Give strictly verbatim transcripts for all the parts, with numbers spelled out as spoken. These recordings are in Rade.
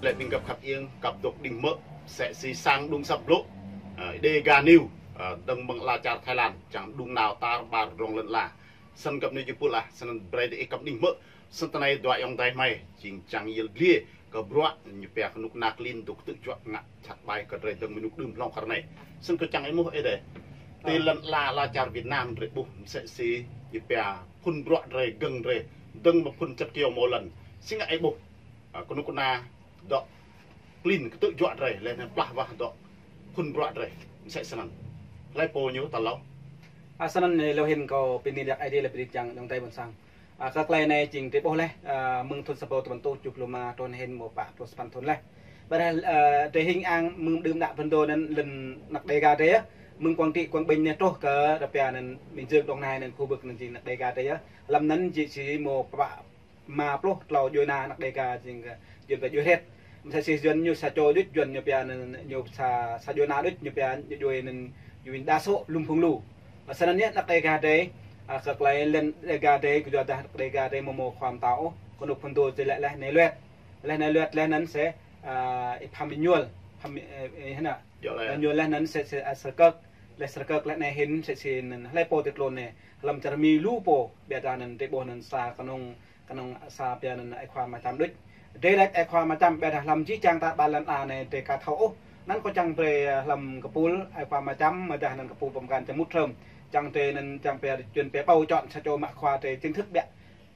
Leh ƀĭng găp khăp iêng, kăp dôk đĭng hmư̆, msĕ si sang đŭng asăp blŭ, ơ, Dega News, ơ, dơ̆ng mơ̆ng ala čar Thái Lan, čiăng đŭng nao tar ƀar rŏng lăn ala. Snăn găp anei jih pul ah, snăn brei diih kăp đĭng hmư̆, snăn tinei dua ayŏng adei hmei, jing čiăng yăl dliê, kơ bruă ñu pia knŭk kna klin dôk ktư̆ juă ngă jhat ƀai kơ drei dơ̆ng mơ̆ng ênuk đưm hlŏng kơ anei. Snăn kơ čiăng êmuh ih dê. Ti lăn ala, ala čar Việt Nam drei ƀuh msĕ si ñu pia phŭn bruă drei gơ̆ng drei dơ̆ng mơ̆ng phŭn čăt kyâo mâo lăn. Si ngă ih ƀuh, ơ, knŭk kna dôk klin ktư̆ juă drei, leh anăn plah wah dôk phŭn bruă drei. Msĕ snăn. Hlei pô ñu tal êlâo. A, snăn lŏ hĭn kâo pini dak ai dê leh pini čiăng dŏng tai ƀuôn sang. A, kơ klei anei jing drei ƀuh leh, a, mơ̆ng thŭn sapâo tơpăn êtuh kjuh pluh êma truh anei hĭn mâo pă pluh sa păn thŭn leh. Ƀiădah, a, drei hing ang mơ̆ng đưm đă phŭn dô anăn lăn anak Dega drei yơh. Mơ̆ng Quảng Trị, Quảng Bình anei truh kơ ară pia anăn Bình Dương, Đồng Nai anăn khu vực anăn jing anak Dega drei yơh. Hlăm anăn jing si mâo pă êma pluh tlâo djuê ana anak Dega jing kơ, jing kơ djuê hriêt. Msĕ si Yuăn ñu sa čô đuč, Yuăn ñu pia anăn ñu sa, sa djuê ana đuč, ñu pia ñu djuê anăn djuê đa số lŭm phung lu. Snăn yơh anak Dega drei, a, kơ klei lăn Dega drei, kyuadah anak Dega drei mâo mâo khua mtao ôh, knŭk phŭn dô drei leh, leh anei luet. Leh anei luet leh anăn si, a, ih phăm ih ñuôl, phăm ih, ih, ih hna. Djŏ leh. Ih ñuôl leh anăn si, si, a, srkơk, leh srkơk leh anei hĭn msĕ si anăn hlei pô ti tluôn anei. Hlăm čar Mi lu pô, ƀiădah anăn drei ƀuh anăn sa knŏng, knŏng sa pia anăn ai khua Ama Čăm đuč. Drei lač ai khua Ama Čăm, ƀiădah hlăm jih jang tar ƀar lăn ala anei drei ka thâo ôh. Anăn kâo čiăng brei, a, hlăm kpul ai khua Ama Čăm, ƀiădah anăn kpul pô mkăn čiăng mŭt hrŏm. Čiăng drei anăn čiăng pia Yuăn pia bầu chọn sa čô mă khua drei chính thức ƀiă.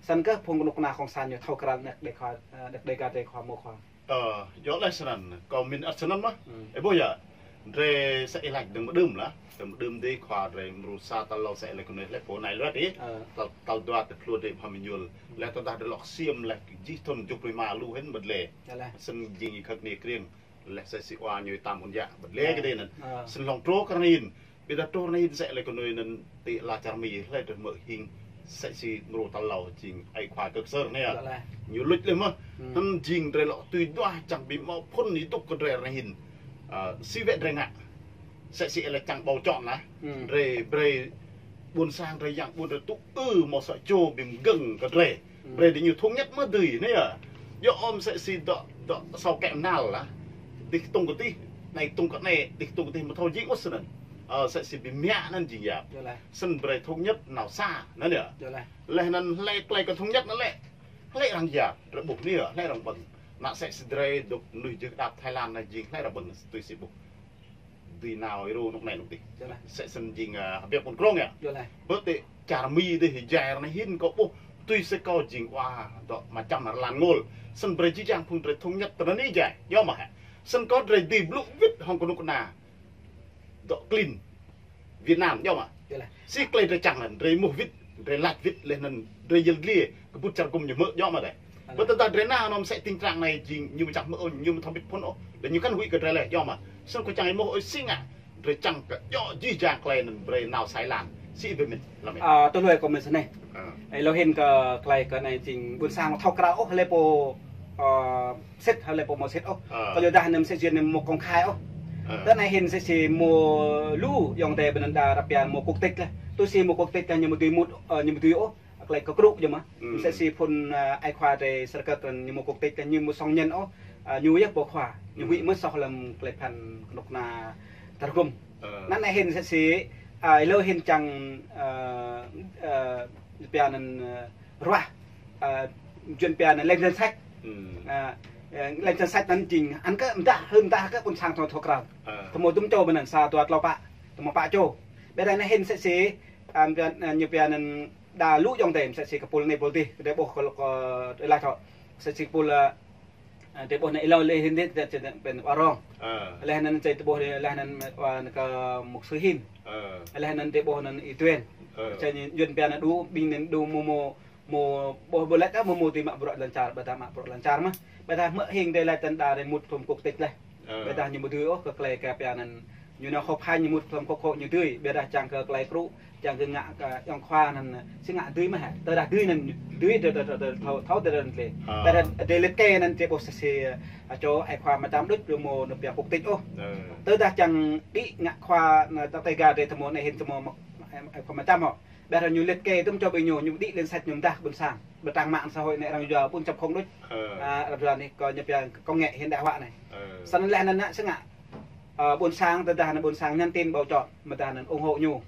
Snăn kơh phung knŭk kna cộng sản ñu thâo kral anak Dega, a, anak Dega drei khua mâo khua. Ơ, djŏ leh snăn, kâo mĭn ăt snăn mơh. Hmm. Ih ƀuh yơh, drei sa ih lač dơ̆ng mơ̆ng đưm lah. Dơ̆ng mơ̆ng đưm dih khua drei mrô sa tal êlâo sa ih lač kơ anei leh pô anei leh dih. Ơ. Tal, tal dua ti tluôn drei phăm ih ñuôl. Leh tơdah drei lŏ ksiêm leh jih thŭn kjuh pluh êma lu hĭn ƀơ̆t leh. Djŏ leh. Snăn jing ih khăk anei kriêng. Leh msĕ si wa ñu tam ŭn yă ƀơ̆t leh kơ dih anăn. Ơ. Snăn hlŏng truh kơ anei hĭn. Ƀiădah truh anei hĭn msĕ leh kơ anei anăn ti ala čar Mi, hlei drei hmư̆ hing msĕ si mrô tal êlâo jing ai khua Kơ Ksơr anei yơh. Djŏ leh. Ñu luč leh mơh. Hmm. Anăn jing drei lŏ tui duah čiăng bi mâo phŭn ih dôk kơ drei anei hĭn. A, si wĕ drei ngă. Msĕ si ih lač čiăng bầu chọn lah. Hmm. Drei brei ƀuôn sang drei yang ƀuôn drei tŭ ư mâo sa čô bi mgơ̆ng kơ drei. Hmm. Brei diñu thống nhất mơh dưi anei yơh. Djŏ ôh msĕ si dŏ, dŏ asâo kĕ mnal lah. Dih ktŭng kơ dih, anei ktŭng kơ anei, dih ktŭng kơ dih amâo thâo jing ôh snăn. Ơ, msĕ si bi mă anăn jing yap. Djŏ leh. Snăn brei thống nhất nao sa, anăn yơh. Djŏ leh. Leh anăn hlei klei kơ thống nhất anăn lĕ. Hlei arăng yap, drei ƀuh anei yơh, hlei arăng ƀơ̆ng. Anăn msĕ si drei dôk mnuih jưh đăp Thái Lan anei jing hlei arăng ƀơ̆ng tui si ƀuh. Dưi nao êrô anôk anei anôk dih. Djŏ leh. Msĕ snăn jing, a, hbiă ƀuôn krông yơh. Djŏ leh. Ƀơ ti čar Mi dih êjai ară anei hĭn kâo ƀuh tui si kâo jing wa dŏ Ama Čăm Rlan Ngôl. Snăn brei jih jang phung drei thống nhất ti anăn êjai. Djŏ mơh hĕ. Snăn kâo drei dưi blŭ wĭt hŏng knŭk kna dŏ klin Việt Nam, djŏ mơh. Djŏ leh. Si klei drei čiăng anăn, drei êmuh wĭt, drei lač wĭt leh anăn drei yăl dliê, kbŭt čar gŭm ñu hmư̆, djŏ mơh dih. Ƀơ tơdah drei nao anăn msĕ tình trạng anei jing ñu amâo čiăng hmư̆ ôh, ñu amâo thâo wĭt phŭn ôh, leh ñu kăn huĭ kơ drei leh, djŏ mơh. Snăn kâo čiăng êmuh ôh si ngă, drei čiăng kơ djŏ jih jang klei anăn brei nao sa êlan. Si ih bi mĭn, hlăm ih. A, tui hluê kâo mĭn snei. A. Ih lŏ hĭn kơ klei kơ anei jing ƀuôn sang amâo thâo kral ôh, hlei pô, a, sĭt, hlei pô amâo sĭt ôh. A. Kyuadah anăn msĕ si anăn amâo công khai ôh. A. Tơ anei hĭn msĕ si mâo lu ayŏng adei ƀiădah ară pia mâo quốc tịch leh. Tui si mâo quốc tịch leh ñu amâo dưi mŭt, ơ, ñu amâo dưi ôh. Klei kơ krŭ jing mơh. Hmm. Msĕ si phŭn, ơ, ai khua drei srkơk anăn ñu mâo quốc tịch leh ñu amâo sŏng ñen ôh. Ơ, ñu yơh pô khua. Ñu huĭ mơh soh hlăm klei bhiăn knŭk kna čar gŭm. Ơ. Anăn anei hĭn msĕ si, ơ, ih lŏ hĭn čiăng, ơ, ơ, pia anăn, ơ, ruah, ơ, Yuăn pia anăn lên danh sách. Hmm. Ơ, ơ, lên danh sách anăn jing, anăn kơ mdah, hưn mdah kơ ƀuôn sang thâo thâo kral. Ơ. Tơ mâo dŭm čô ƀiădah anăn sa dua tlâo pă, tơ mâo pă čô. Ƀiădah anei hĭn msĕ si, ơ, pia, ơ, ñu pia anăn đa lu ayŏng adei msĕ si kpul anei kpul dih, drei ƀuh kơ, kơ, ơ, drei lač hŏ. Msĕ si kpul, ơ, ơ, drei ƀuh anăn êlâo leh hĭn dih, drei, drei pia anăn wa rong. Ơ. Leh anăn drei ƀuh leh anăn, wa anăn kơ mục sư Hin. Ơ. Leh anăn drei ƀuh anăn Y Tuen. Ơ. Msĕ si Yuăn pia anăn đu, ƀing anăn đu mâo mâo, mâo ƀuh ƀuh lač ơ mâo mâo dưi mă bruă lăn čar, ƀiădah mă bruă lăn čar mơh. Ƀiădah hmư̆ hing drei lač tăn đa drei mŭt hlăm quốc tịch leh. Ơ. Ƀiădah ñu amâo dưi ôh kơ klei kơ pia anăn ñu nao họp hành ñu mŭt hlăm quốc hội ñu dưi, ƀiădah čiăng kơ klei krŭ, čiăng kơ ngă kơ ayŏng khua anăn si ngă dưi mơh hĕ. Tơdah dưi anăn dưi, tơ, tơ, tơ, tơ, thâo, thâo tơdah anăn tlei. Ơ. Tơdah drei liệt kê anăn drei ƀuh msĕ si, ơ, čô ai khua Ama Čăm đuč ñu amâo nao pia quốc tịch ôh. Ơ. Tơdah čiăng đĭ ngă khua anăn ta Dega drei tơ mâo anei hĭn tơ mâo mă, ai khua Ama Čăm hŏ. Ƀiădah ñu liệt kê tŭm čô ƀing ñu, ñu đĭ lên sách ñu mdah ƀuôn sang. Ƀiădah trang mạng xã hội anei arăng yua ƀuôn čăp không đuč. Ơ. A, arăng yua anei kơ ñu pia công nghệ hiện đại hóa anei. Ơ. Snăn leh anăn nă sngă. Ơ, ƀuôn sang, tơdah anăn ƀuôn sang nhắn tin bầu chọn, mdah anăn ủng hộ ñu.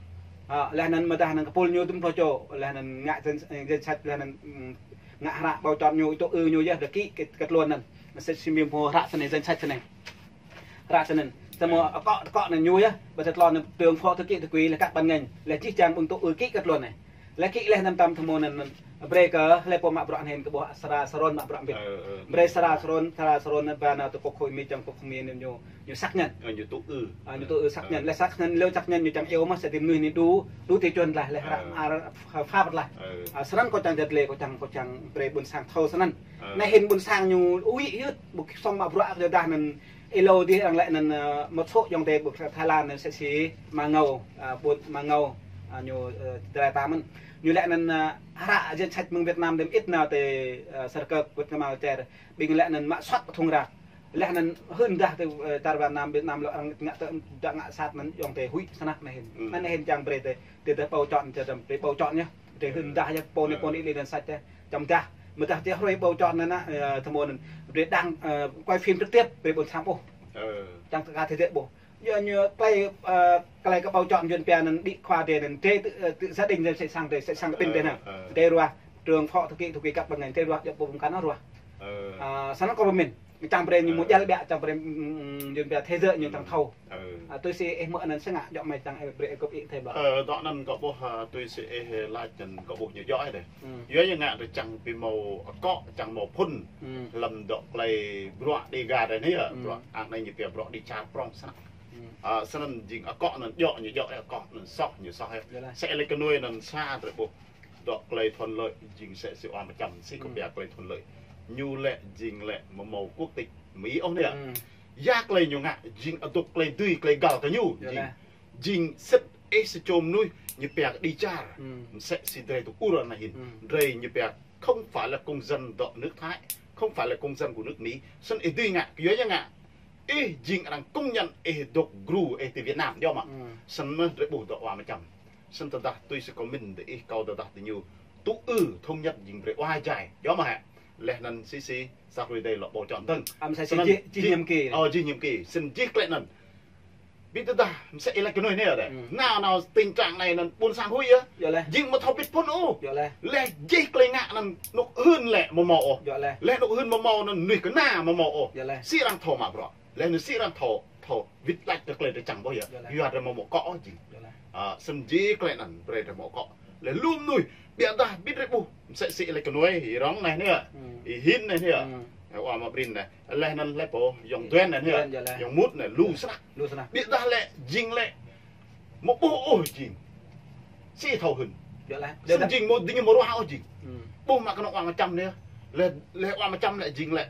Ơ, leh anăn mdah anăn kpul ñu tŭm pluh čô, leh anăn ngă danh, danh sách, leh anăn, mm, ngă hră bầu chọn ñu, tŭ ư ñu yơh, dah kĭ, kĭ, kĭ tluôn anăn. Msĕ si mĭn mâo hră snei, danh sách snei. Hră snăn. Tơ mâo akŏ, akŏ anăn ñu yơh. Ƀiădah tlôn anăn trưởng phó thư ký thư quỹ leh kăk ban ngành. Leh jih jang ƀuôn tŭ ư kĭ kơ tluôn anei. Leh kĭ leh anăn tăm tơ mâo anăn, anăn brei kơ hlei pô mă bruă anei kơ ƀuh Sara Saron mă bruă mbĭt. Ơ, ơ. Brei Sara Saron, Sara Saron anăn ba nao tơ kôk hội Mi čiăng kôk hội Mi anăn ñu, ñu xác nhận. Ơ, ñu tŭ ư. A, ñu tŭ ư xác nhận. Ơ. Leh xác nhận, leh xác nhận ñu čiăng iêu mơh sa ti mnuih anei đủ, đủ tiêu chuẩn lah, leh hră, ơ, a, pha, pha băt lah. Ơ. A, snăn kâo čiăng jăt leh, kâo čiăng, kâo čiăng brei ƀuôn sang thâo snăn. Ơ. Anei hĭn ƀuôn sang ñu ui yơh, ƀuh sŏng mă bruă kơ dah anăn Êlâo dih arăng lĕ anăn, ơ, một số ayŏng adei ƀuôn sang Thái Lan anăn msĕ si Ama Ngâu, ơ, ƀuôn Ama Ngâu, ơ, ñu, ơ, Drai Tam anăn. Ñu lĕ anăn, ơ, hră danh sách mơ̆ng Việt Nam dơ̆ng mơĭt nao ti, ơ, Sơr Kơk, Việt Nam čar. Ƀing lĕ anăn mă soăt thŭng rah. Leh anăn hưn dah ti, ơ, čar Việt Nam, Việt Nam lŏ arăng ngă tơ, dah ngă sat anăn ayŏng adei huĭ snăk anei hĭn. Hmm. Anăn anei hĭn čiăng brei ti, ti dah bầu chọn, ti dah brei bầu chọn yơh. Ti hưn dah yơh, pô anei, pô anei, ơ, lên danh sách yơh. Čăm dah, mdah ti hruê bầu chọn anăn, ơ, tơ mâo anăn, brei đăng, ơ, quay phim trực tiếp, brei ƀuôn sang ƀuh. Ơ. Čiăng tơ ka thế giới ƀuh. Yua ñu klei, ơ, klei kơ bầu chọn yuăn pia anăn đĭ khua drei anăn, drei tơ, ơ, tơ gia đình drei msĕ sang drei, msĕ sang ƀĭng drei anăn. Ơ, ơ. Drei ruah, trưởng phó thư ký, thư ký kăk ban ngành, drei ruah, djŏ pô pơkăn ruah. Ơ. A, snăn kâo pơmĭn. Čiăng brei ñu mâo, ơ, djăl ƀiă, čiăng brei, mm, mm, yuăn pia thế giới ñu čiăng thâo. Ơ. A, tui si ih mơ̆ anăn sngă, djŏ mơ̆ čiăng, ơ, brei ih găp ih thei ƀlă. Ơ, dŏ anăn kâo ƀuh, a, tui si ih lač anăn kâo ƀuh ñu djŏ deh. Hmm. Yua ñu ngă drei čiăng bi mâo akŏ, čiăng mâo phŭn. Hmm. Hlăm dŏ klei bruă Dega drei anei yơh, hmm, bruă arăng anei ñu pia bruă đĭ čar prŏng snăk. Hmm. A, snăn jing akŏ anăn djŏ, ñu djŏ akŏ anăn soh, ñu soh yơh. Yơh lah. Msĕ lĕ knuih anăn sa drei ƀuh. Dŏ klei thuận lợi jing msĕ si Wa Mčăm, si kơ, hmm, pia klei thuận lợi. Ñu lĕ jing lĕ amâo mâo quốc tịch Mi ôh anei. Hmm. Ya klei ñu ngă jing adôk klei dưi klei găl kơ ñu. Yơh jing lah. Jing sĭt ih sa čô mnuih ñu pia kơ đĭ čar. Hmm. Msĕ si drei tŭ ur anăn hĭn. Hmm. Drei ñu pia không phải là công dân dŏ nước Thái, không phải là công dân của nước Mỹ. Snăn ih dưi ngă, kyua ya ngă. Ih jing arăng công nhận ih dôk gru ih ti Việt Nam, djŏ mơ̆. Hmm. Snăn mơh drei ƀuh dŏ Wa Mčăm. Snăn tơdah tui si kâo mĭn ti ih kâo tơdah ti ñu tŭ ư thống nhất jing brei wa jai. Djŏ mơh hĕ. Leh anăn si si sa hruê dih lŏ bầu chọn dơ̆ng. Ăm sa si snăn jih, jih jih, nhiệm kỳ. Ơ, jih nhiệm kỳ. Snăn jih klei anăn. Bi tơdah msĕ ih lač knuih anei dih. Hmm. Nao nao tình trạng anei anăn ƀuôn sang huĭ yơh. Yơh leh. Jing amâo thâo bĭt phŭn ôh. Yơh leh. Leh jih klei ngă anăn anôk hưn lĕ amâo mâo ôh. Yơh leh. Leh anôk hưn amâo mâo anăn mnuih kơ nao amâo mâo ôh. Yơh leh. Si arăng thâo mă bruă. Leh anăn si arăng thâo, thâo wĭt lač kơ klei drei čiăng ƀuh yơh. Yơh leh. Yua drei amâo mâo akŏ ôh jing. Yơh leh. A, snăn jih klei anăn brei drei mâo akŏ. Leh lu mnuih, ƀiădah bi drei ƀuh. Msĕ si ih lač knuih, ih rŏng anei anei. Hmm. Ih hĭn anei anei. Hmm. Ơ, Wa Mă Brin anei. Leh anăn leh pô, ayŏng Duen anei anei. Duen, yơh leh. Ayŏng Mŭt anei, lu snăk. Lu snăk. Ƀiădah lĕ, jing lĕ. Amâo ƀuh ôh jing. Si thâo hưn. Yơh leh. Snăn jing amâo, diñu amâo ruah ôh jing. Hmm. Ƀuh mă knŏng Wa Mčăm anei. Leh, leh Wa Mčăm lĕ jing lĕ.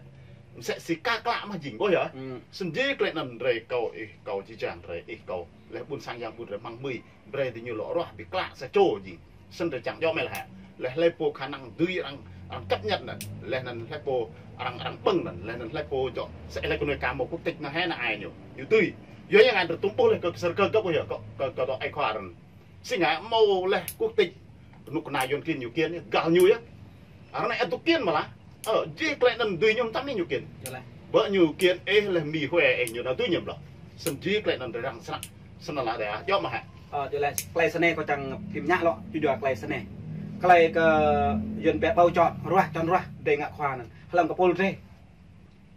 Msĕ si ka klă mơh jing, ƀuh yơh. Hmm. Snăn jih klei anăn drei kâo ih, kâo jih jang drei ih kâo. Leh ƀuôn sang yang ƀuôn drei hmăng hmưi. Brei diñu lŏ ruah bi klă sa čô jing. Snăn drei čiăng djŏ mơh leh hĕ. Leh hlei pô khả năng dưi arăng, arăng chấp nhận anăn. Leh anăn hlei pô arăng, arăng ƀơ̆ng anăn. Leh anăn hlei pô djŏ. Msĕ leh knuih ka mâo quốc tịch anăn hĕ anăn ai ñu. Ñu dưi. Yua ya ngă drei tŭm ƀuh leh kơ Sơr Kơk găp ôh yơh. Kơ, kơ, kơ dŏ ai khua arăng. Si ngă mâo leh quốc tịch. Knŭk kna yuăn kiên ñu kiên, găl ñu yơh. Ară anei ăt dôk kiên mơh lah. Ơ, jih klei anăn dưi ñu mtam anei ñu kiên. Yơh leh. Bơ ñu kiên ih leh Mi hue ih ñu nao dưi ñu mlŏ. Snăn jih klei anăn drei răng snăk. Snăn lah dih, djŏ mơh hĕ. Ơ, yơh leh, klei snei kâo čiăng phim ñă lŏ, jŭ jua klei snei. Klei kơ yuăn pia bầu chọn, ruah, chọn ruah, drei ngă khua anăn. Hlăm kpul drei.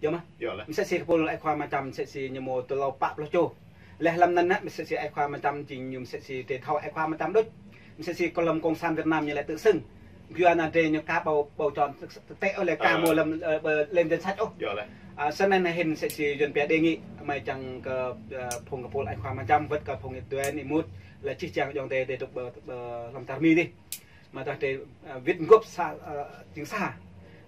Djŏ mơh. Yơh leh. Msĕ si kpul ai khua Ama Čăm, msĕ si ñu mâo tlâo pă pluh čô. Leh hlăm anăn nă, msĕ si ai khua Ama Čăm jing ñu msĕ si drei thâo ai khua Ama Čăm đuč. Msĕ si kơ hlăm cộng sản Việt Nam ñu lĕ tự xưng. Kyua anăn drei ñu ka bầu, bầu chọn thực tế ôh leh ka, ơ, mâo hlăm, ơ, ƀơ, lên danh sách ôh. Yơh leh. A, snăn anăn hĭn msĕ si yuăn pia đề nghị, mơ̆ng čiăng kơ, ơ, phung kpul ai khua Ama Čăm, wăt kơ phung Y Duen, Y Mut, leh jih jang ayŏng adei, adei dôk ƀơ, ƀơ hlăm čar Mi dih. Mă tah drei, ơ, wĭt mguôp sa, ơ, jing sa.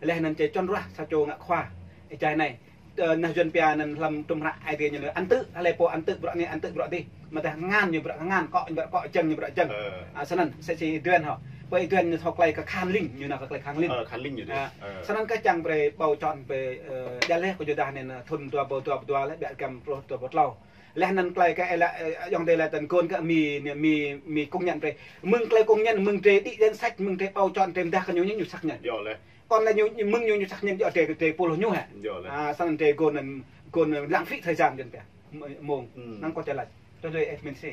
Leh anăn drei čuăn ruah sa čô ngă khua. Êjai anei. Ơ, nah yuăn pia anăn hlăm tum hră Aê Diê ñu lĕ ăn tự, hlei pô ăn tự bruă anei ăn tự bruă dih. Mă tah ngăn ñu bruă ngăn, kŏ ñu bruă kŏ, jơ̆ng ñu bruă jơ̆ng. Ơ. A, snăn, msĕ si Y Duen hŏ. Pô Y Duen ñu thâo klei kơ khăn lĭng, ñu nao kơ klei khăn lĭng. Ơ, khăn lĭng ñu dih. A, ơ, snăn kơ čiăng brei bầu chọn brei, ơ, djăl leh kơ jŭdah anei, ơ, thŭn dua êbâo dua pluh dua leh, ƀiă kăm pluh dua pluh tlâo. Leh anăn klei kơ ê lĕ, ơ, ayŏng adei lĕ tăn kôn kơ Mi, Mi, Mi công nhận drei. Mơ̆ng klei công nhận, mơ̆ng drei đĭ danh sách, mơ̆ng drei bầu chọn drei mdah kơ ñu, ñu, ñu xác nhận. Djŏ leh. Kăn leh ñu, ñu mơ̆ng ñu, ñu xác nhận djŏ drei, drei pôl ñu hĕ. Djŏ leh. À, snăn drei kôn, kôn lãng phí thời gian jăn pia. Mông. Hmm. Năng kơ čê lač. Tơ drei ê mĭn si.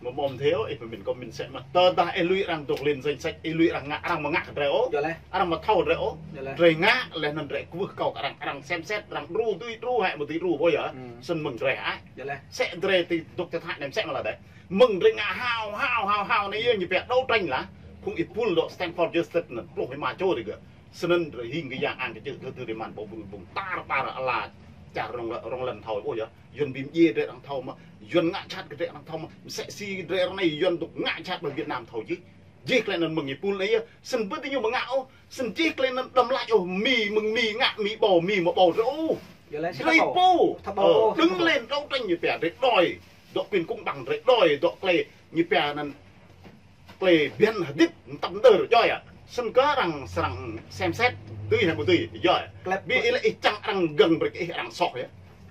Mâo mâo mthêu, ih pơmĭn kơ mĭn sĕ mă. Tơdah ih lui arăng dôk lên danh sách, ih lui arăng ngă, arăng amâo ngă kơ drei ôh. Djŏ leh. Arăng amâo thâo drei ôh. Djŏ leh. Drei ngă, leh anăn drei kwưh akâo kơ arăng, arăng xem xét, arăng đru dưi đru hĕ, amâo dưi đru ôh yơh. Hmm. Snăn mơ̆ng drei hĕ. Djŏ leh. Sĕ drei ti dôk ti thak anei msĕ mă lah dih. Mơ̆ng drei ngă hao, hao, hao, hao anei yơh ñu pia đấu tranh lah. Phung ih pul dôk Stand for Justice anăn, pluh êma čô digơ̆. Snăn drei hing kơ yang ang kơ čư̆, tơ tơ drei mă ƀâo bŭng bŭng tar ƀar ala čar rŏng lăn, rŏng lăn thâo ôh yơh. Yuăn bi mdjiê drei arăng thâo mơh. Yuăn ngă jhat kơ drei arăng thâo mơh. Msĕ si drei ară anei Yuăn dôk ngă jhat ƀơ Việt Nam thâo jih. Jih klei anăn mơ̆ng ih pul anei yơh. Snăn ƀiădah ñu amâo ngă ôh. Snăn jih klei anăn đăm lač ôh, Mi mơ̆ng Mi ngă, Mi ƀâo, Mi amâo ƀâo drei ôh. Yơh leh, drei pô. Thâo ƀâo ôh, thâo ƀâo. Đứng lên đấu tranh ñu pia drei đòi. Dŏ quyền công bằng drei đòi, dŏ klei ñu pia anăn klei bhiăn hdĭp mtăp mđơr, djŏ yơh. Snăn kơ arăng srăng xem xét, dưi hĕ amâo dưi, djŏ yơh. Klei bi ih lĕ ih čiăng arăng gơ̆ng brei kơ ih arăng soh yơh.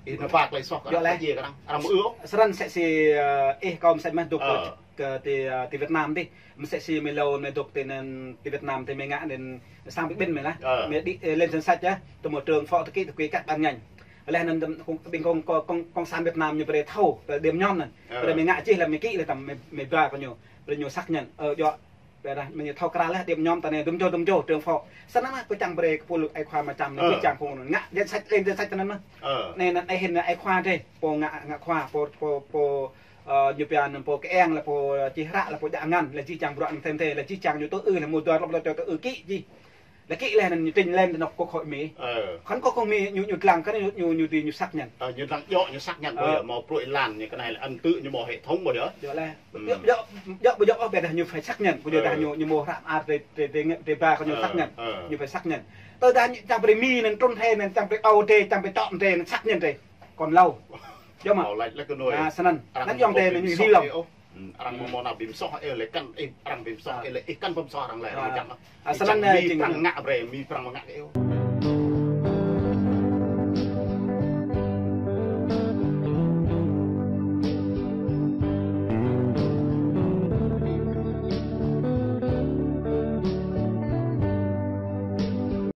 Ih nao ba klei soh kơ arăng, djŏ leh. Klei djiê kơ arăng, arăng amâo ư ôh. Snăn msĕ si, ơ, ih kâo msĕ mơh dôk, ơ, kơ ti, ơ, ti Việt Nam dih. Msĕ si Mi lŏ Mi dôk ti anăn ti Việt Nam ti Mi ngă anăn sang bi ƀĭn Mi lah. Ơ. Mi đĭ, ơ, lên danh sách yơh. Tơ mâo trưởng phó thư ký, thư ký các ban ngành. Leh anăn tơ mâo kông, ƀĭng kông, kông, kông, cộng sản Việt Nam ñu brei thâo, tơ điểm nhóm anăn. Ơ. Brei Mi ngă jih leh Mi ký leh tăm Mi, Mi ba kơ ñu. Brei ñu xác nhận. Ơ, djŏ. Brei dah Mi ñu thâo kral leh điểm nhóm ta anei dŭm čô, dŭm čô trưởng phó. Snăn mơh kơ čiăng brei kơ pôl ih khua mčăm anei, ơ, jih jang phung anăn. Ngă danh sách, lên danh sách ta anăn mơh. Ơ. Anei anăn ih hĭn ih khua drei. Pô ngă, ngă khua, pô, pô, pô, ơ, ñu pia anăn pô kơiăng leh pô, ơ, čih hră leh pô djă ngăn, leh jih jang bruă anăn thê thê, leh jih jang ñu tơ ư, leh mâo dua hlăm dua čô tơ ư ký jih. Leh ký leh anăn ñu trình lên ti anôk quốc hội Mi. Ơ. Kăn quốc hội Mi ñu, ñu dlăng kơ ñu, ñu, ñu ti ñu xác nhận. Ơ, ñu dlăng djŏ ñu xác nhận, ơ, ƀuh yơh, mâo pruê̆ êlan ñu kơ anei leh ân tư̆ ñu mâo hệ thống ƀuh yơh. Djŏ leh. Hmm. Djŏ, djŏ, djŏ, ƀuh yơh, ƀiădah ñu phải xác nhận, ƀuh yơh, ơ, dah ñu, ñu mâo hră mơar ti, ti, ti, ti ba kơ ñu, ơ, xác nhận. Ơ. Ñu phải xác nhận. Tơdah ñu čiăng brei Mi anăn trŭn hĕ anăn čiăng brei âu drei, čiăng brei čŏ drei anăn xác nhận drei. Kăn lâo. Djŏ mơh. Ơ, lač, lač kơ nuê. À, snăn. Arăng anăn ayŏng adei ñu hĭ lŏ. Ơ, arăng mâo nao bi msoh ih leh kăn, ih arăng bi msoh ih leh ih kăn bi msoh arăng leh, arăng mčăm. À, snăn, ih čiăng, ơ, Mi jing Prăng ngă brei, Mi Prăng amâo ngă kơ ih ôh.